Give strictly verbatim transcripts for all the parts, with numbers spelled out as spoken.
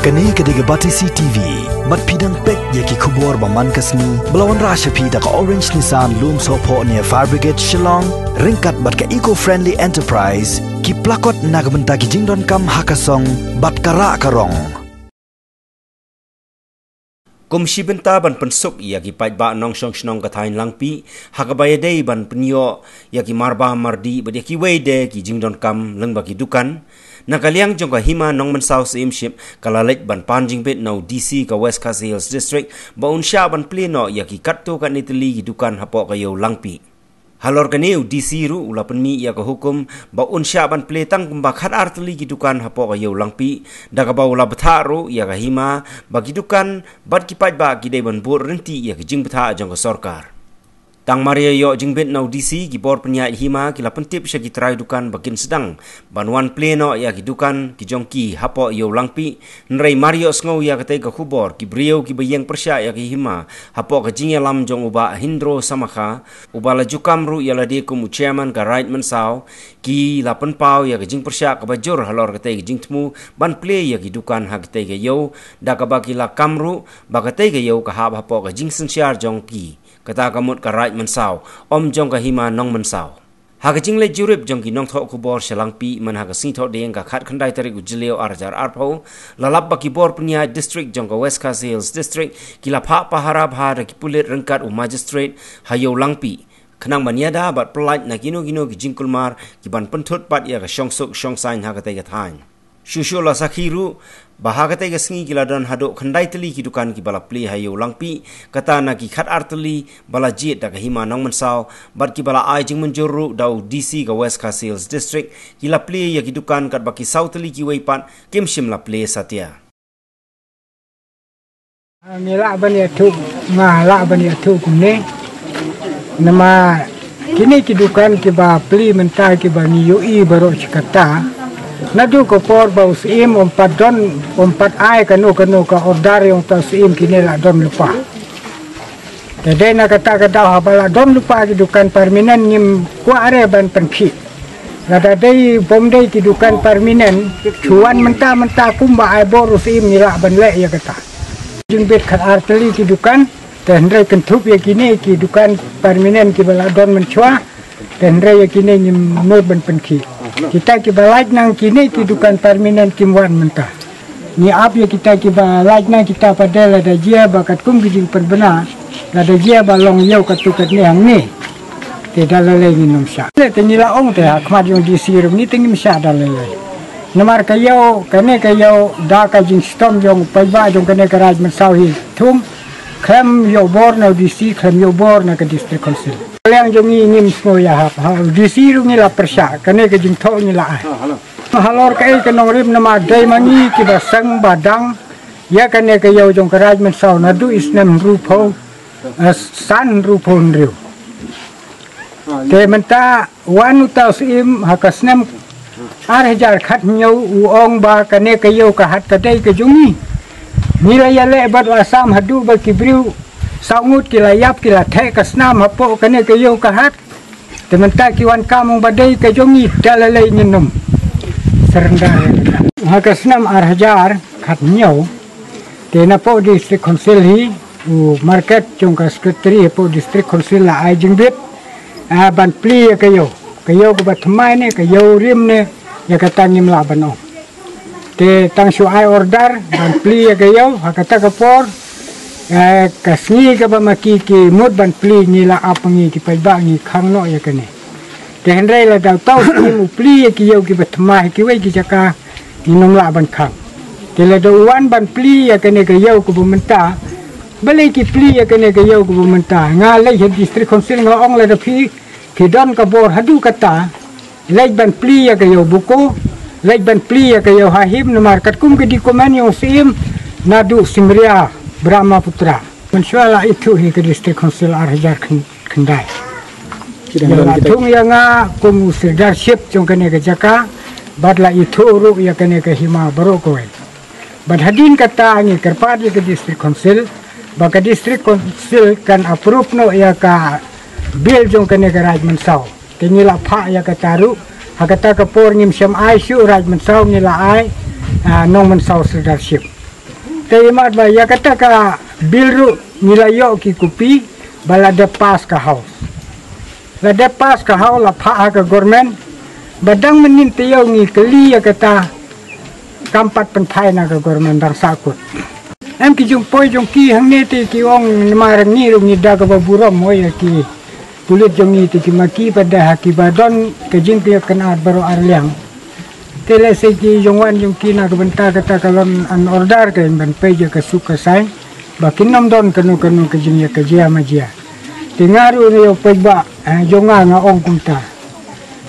Kane ka dei ka Batesi T V. Bad phi dang peit ïa ki khubor ba man ka sngi ba la wanrah sha phi da ka Orange Nissan Lumsohphoh near Fire Brigade Shillong, ryngkat bad ka Eco Friendly Enterprise, ki plakot na ka bynta ki jingdonkam ha ka song bad ka rah ka rong. Kum shi bynta ban pynsuk ïa ki paidbah nongshong shnong ka thaiñ Langpih, ha kaba ïadei ban pynïoh ïa ki marbam mardih bad ïa kiwei de ki jingdonkam lyngba ki dukan, na ka liang jong ka Hima Nongmynsaw Syiemship ka la leit ban pan jingbit na u D C ka West Khasi Hills District ba un shah ban plie noh ïa ki katto katne tylli ki dukan hapoh ka ïew Langpih. Halor kane u D C ruh u la pynmih ïa ka hukum ba un shah ban plie tang kumba khatar tylli ki dukan hapoh ka ïew Langpih, da kaba u la bthah ruh ïa ka hima ba ki dukan bad ki paidbah ki dei ban bud ryntih ïa ki jingbthah jong ka sorkar. Tang mar ïa ïoh jingbit na u D C, ki bor pynïaid hima ki la pyntip sha ki trai dukan ba kin sdang ban wan plie noh ïa ki dukan ki jong ki hapoh ïew Langpih. Hynrei mar ïohsngew ïa katei ka khubor, ki briew kiba ïeng pyrshah ïa ki hima hapoh ka jingïalam jong u Bah Hindro Samakha, uba la ju kam ruh ïa lade kum u chairman ka Raid Mynsaw, ki la pynpaw ïa ka jingpyrshah kaba jur halor katei ka jingthmu ban plie ïa ki dukan ha katei ka ïew, da kaba ki la kam ruh ba katei ka ïew ka hap hapoh ka jingsynshar jong ki, kata ka mut ka Raid Mynsaw, ym jong ka Hima Nongmynsaw. Ha ka jingleit jurip jong ki nongthoh khubor sha Langpih man ha ka sngi Thohdieng ka khatkhyndai tarik u Jylliew ar hajar arphew, la lap ba ki bor pynïaid district jong ka West Khasi Hills District ki la phah pahara bha da ki pulit ryngkat u magistrate ha ïew Langpih, khnang ban ïada bad pyllait na kino kino ki jingkulmar ki ban pynthut pat ïa ka shongsuk shongsaiñ ha katei ka thaiñ. Shuh shuh la sakhi ruh ba ha katei ka sngi ki la don haduh khyndai tylli ki dukan kiba la plie ha ïew Langpih, kata na ki khatar tylli ba la jied da ka Hima Nongmynsaw bad kiba la ai jingmynjur ruh da u D C ka West Khasi Hills District, ki la plie ïa ki dukan, katba ki saw tylli kiwei pat kim shym la plie satia. Ngi lah ban ïathuh, nga lah ban ïathuh kumne. Namar kine ki dukan kiba plie mynta kiba ngi ïohi baroh shi katta, naduh ka por ba u Syiem um pat don, um pat ai kano kano ka order ïa uta u Syiem, kine la don lypa. Te dei na kata ka daw haba la don lypa ki dukan permanent ngim kwah re ban pynkhih. Lada dei bym dei ki dukan permanent, shu wan mynta mynta kumba ai bor u Syiem, ngi lah ban leh ïa kata. Jingbit khatar tylli ki dukan, te hynrei kynthup ïa kine ki dukan permanent kiba la don mynshuwa, te hynrei ïa kine ngim nud ban pynkhih. Kita kiba lait nang kine ki dukan permanent kim wan mynta. Ngi ap ïa kita kiba lait nang, kita pat de lada jia ba katkum ki jingpynbna, lada jia ba long ïew katto katne hangne, te da lei lei ngin ym shah. Te ngi la ong te ha khmat jong D C ruh ngi te ngim shah da lei lei. Namar ka ïew, kane ka ïew da ka jingshitom jong u paidbah jong kane ka Raid Mynsaw hi thung, khlem ïoh bor na u D C, khlem ïoh bor na ka District Council. Liang jong ngi ngim sngew ïahap, ha u D C ruh ngi la pyrshah, kane ka jingthoh ngi la ai. Halor kaei ka nongrim, namar dei ma ngi kiba seng ba dang ïa kane ka ïew jong ka Raid Mynsaw naduh i snem hynriewphew, eh, san hynriewphew hynriew. Te mynta wan uta u Syiem ha ka snem ar hajar khathynñiew, u ong ba kane ka ïew ka hat ka dei ka jong ngi. Ngi la ïaleh bad u Assam haduh ba ki briew saw ngut ki la ïap, ki la theh ka snam hapoh kane ka ïew ka hat. Te mynta ki wan kam ong ba dei ka jong ngi, da lei lei ngin ym surrender. Ha ka snem ar hajar khathynñiew, te napoh District Council hi, u Market jong ka Secretary hapoh District Council la ai jingbit, ah, ban plie ïa ka ïew. Ka ïew kaba thymmai ne, ka ïew rim ne, ïa kata ngim lah ban ong. Te tang shu ai order ban plie ïa ka ïew, ha kata ka por, eh, ka sngi kaba ma ki ki mut ban plie, ngi la ap, ngi ki paidbah ngi khang noh ïa kane. Te hynrei lada uta u Syiem u plie ïa ki ïew kiba thymmai ha kiwei ki jaka, ngin ym lah ban khang. Te lada u wan ban plie ïa kane ka ïew kaba mynta, balei ki plie ïa kane ka ïew kaba mynta? Nga leit ha District Council nga ong lada phi, phi don ka bor haduh katta, leit ban plie ïa ka ïew buko, leit ban plie ïa ka ïew ha him, namar katkum ka document jong u Syiem, naduh Simria, Brahmaputra. Mynshuwa la ithuh hi ka District Council ar hajar khyn-, khyndai. Ïa la thung ïa nga kum u sirdarship jong kane ka jaka, bad la ithuh ruh ïa kane ka hima baroh kawei. Bad hadien kata ngi kyrpad ïa ka District Council ba ka District Council kan approve noh ïa ka bill jong kane ka Raid Mynsaw. Te ngi la phah ïa kata ruh, ha kata ka por ngim shym ai shuh Raid Mynsaw, ngi la ai, ah, Nongmynsaw Sirdarship. Te imat ba ïa kata ka bill ruh ngi la ïoh ki kopi ba la dep pass ka House. La dep pass ka House, la phah ha ka government, ba dang mynnin te ïoh ngi kylli ïa kata, kam pat pynphai na ka government, dang sahkut. Em ki jingpoi jong ki hangne te ki ong namar ngi ruh ngi da kaba burom, oi ïa ki pulit jong ngi te ki ma ki pat da ha kiba don ka jingpynkynad baroh arliang. Te lehse ki jong wan jong ki na ka bynta kata ka law and order ka ban peit ïa ka suk ka saiñ ba kin ym don kano kano ka jingïakajia majia. Te nga ruh na ïa u paidbah, eh, jong nga nga ong kumta.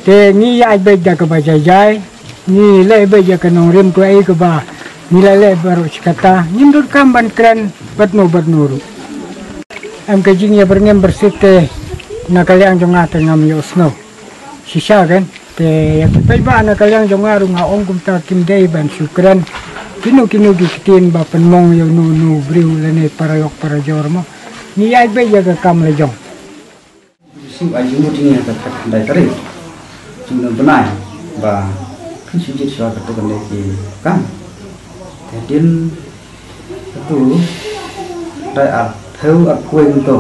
Te ngi ïaid beit da kaba jai jai, ngi leh beit ïa ka nongrim kaei kaba ngi la leh baroh shi katta, ngim donkam ban kren bad no bad no ruh. Em ka jingïabyrngem byrsit te na ka liang jong nga te ngam ïohsngew shisha kan. Te ïa ki paidbah na ka liang jong nga ruh nga ong kumta, kim dei ban shu kren kino kino ki ktien ba pynmong ïa uno uno u briew lane paralok parajor mo. Ngi ïaid beit ïa ka kam la jong. Shu ai jingmut ïa nga ka khatkhyndai tarik jong u bnai ba phin shu jied shuwa katto katne ki kam. Te hadien katto, dai arphew arphew wei mynta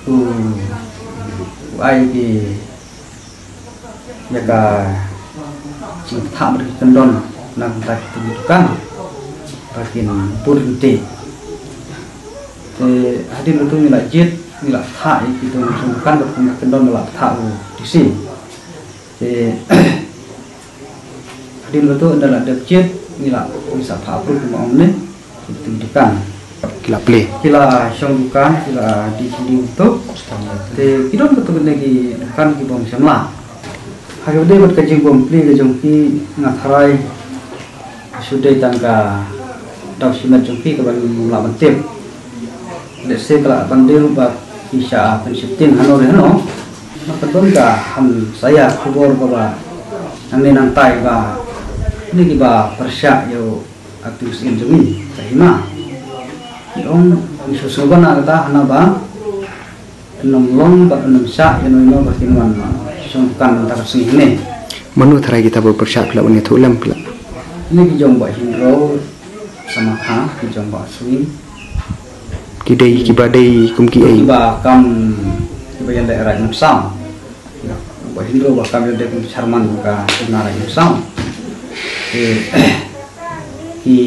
u, u ai ki ïa ka jingthah bad ki kyndon na ka bynta ki dukan ba kin bud ryntih. Te hadien katto ngi la jied, ngi la thah ïa ki dukan, ka kum ki kyndon ba la thah u D C. Te hadien katto ynda la dep jied ngi la, ngi sa phah approve kumba ong ne. Ki dukan, ki la plie, ki la shong dukan, ki la die khyndiat katto. Te ki don katto katne ki dukan ki bym shym lah. Ha kaba ïadei bad ka jingbym plie ka jong ki, nga tharai shu dei tang ka daw shimet jong ki kaba ngim lah ban tip. Lehse ka lah ban dei ruh ba ki shah pynsheptieng hano re hano. Namar ka don ka hamsaïa khubor kaba nangne nangtai ba kine kiba pyrshah ïa u acting syiem jong ngi, ka Hima. Ki ong ngi shu sngewbha na kata, hana ba ym long bad ym shah ïa uno uno ba kin wan shong dukan mynta ka sngi hangne. Mano tharai kita ba pyrshah, phi lah ban ïathuh lem, phi lah? Kine ki jong Bah Hynriew Samakha, ki jong Bah Swing. Ki dei kiba dei kum kiei? Kiba kam, kiba ïaleh Raid Nongsaw. Bah Hynriew ba kam ïaleh kum chairman ka Hima Raid Nongsaw. Ki, ki,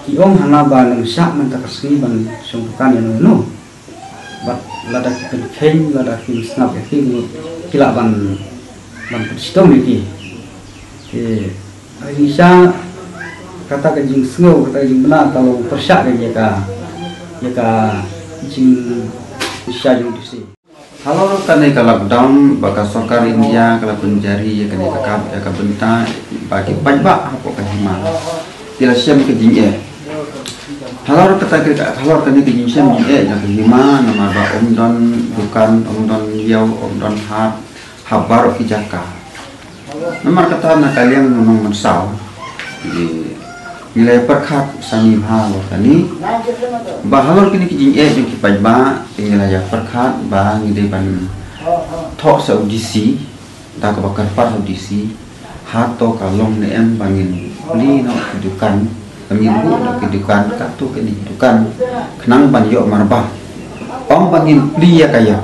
ki ong hana ba ym shah mynta ka sngi ban shong dukan ïa uno uno. Bad lada ki pynkheiñ, lada kim sngap ïa ki, ki lah ban, ban pynshitom ïa ki. Te ai ngi sha kata ka jingsngew, kata ka jingbna ka long pyrshah ka ïa ka, ïa ka jingshisha jong u D C. Halor kane ka lockdown ba ka sorkar India ka la pynjari ïa kane ka kam, ïa ka bynta ba ki paidbah hapoh ka Hima ki la shem ka jingeh. Halor kata ka, halor kane ka jingshem jingeh jong ka Hima, namar ba ym don dukan, ym don ïew, ym don hat ha baroh ki jaka. Namar kata na ka liang u nongmynsaw, ngi, ngi la ïa pyrkhat sani bha halor kane, ba halor kine ki jingeh jong ki paidbah, ngi la ïa pyrkhat ba ngi dei ban thoh sha u D C, da kaba kyrpad sha u D C, hato ka long ne em ba ngin plie noh ki dukan, ba ngin buh noh ki dukan, katto katne ki dukan, khnang ban ïoh marbam. Ym ba ngin plie ïa ka ïew,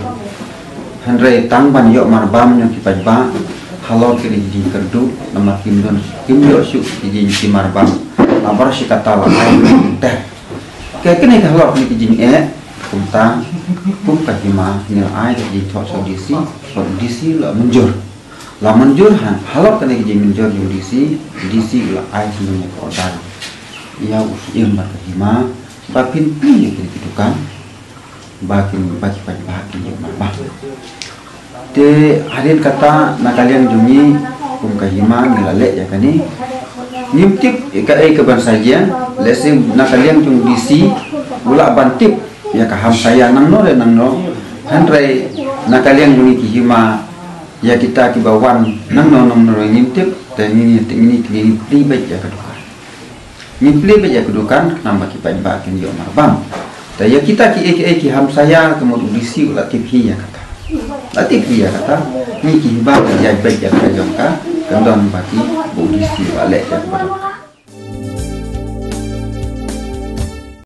hynrei tang ban ïoh marbam jong ki paidbah halor kine ki jingkyrduh, namar kim don, kim ïoh shuh ki jing, ki marbam. Namar shi katta la ai ter. Ka kine ka halor kine ki jingeh, kumta, kum ka Hima ngi la ai ka jingthoh sha u D C, bad u D C u la mynjur. La mynjur ha, halor kane ka jingmynjur jong u D C, u D C u la ai sngewbha ka order ïa u Syiem bad ka Hima ba phin plie ïa kine ki dukan ba kin, ba ki paidbah kin ïoh marbam. Te hadien kata na ka liang jong ngi kum ka Hima ngi la leh ïa kane. Ngim tip ïa kaei kaban sa jia, lehse na ka liang jong u D C u lah ban tip ïa ka hamsaïa nangno re nangno. Hynrei na ka liang jong ngi ki Hima, ïa kita kiba wan nangno nangno ruh ngim tip, te ngin, ngin, ngin, ngin plie beit ïa ka dukan. Ngin plie beit ïa ka dukan khnang ba ki paidbah kin ïoh marbam. Te ïa kita kiei kiei ki hamsaïa ka mut u D C u la tip hi ïa kata. La tip hi ïa kata. Ngi ki Hima ngi ïaid beit ïa ka jong ka, ka don ba ki, ba u D C u la leh ïa kata.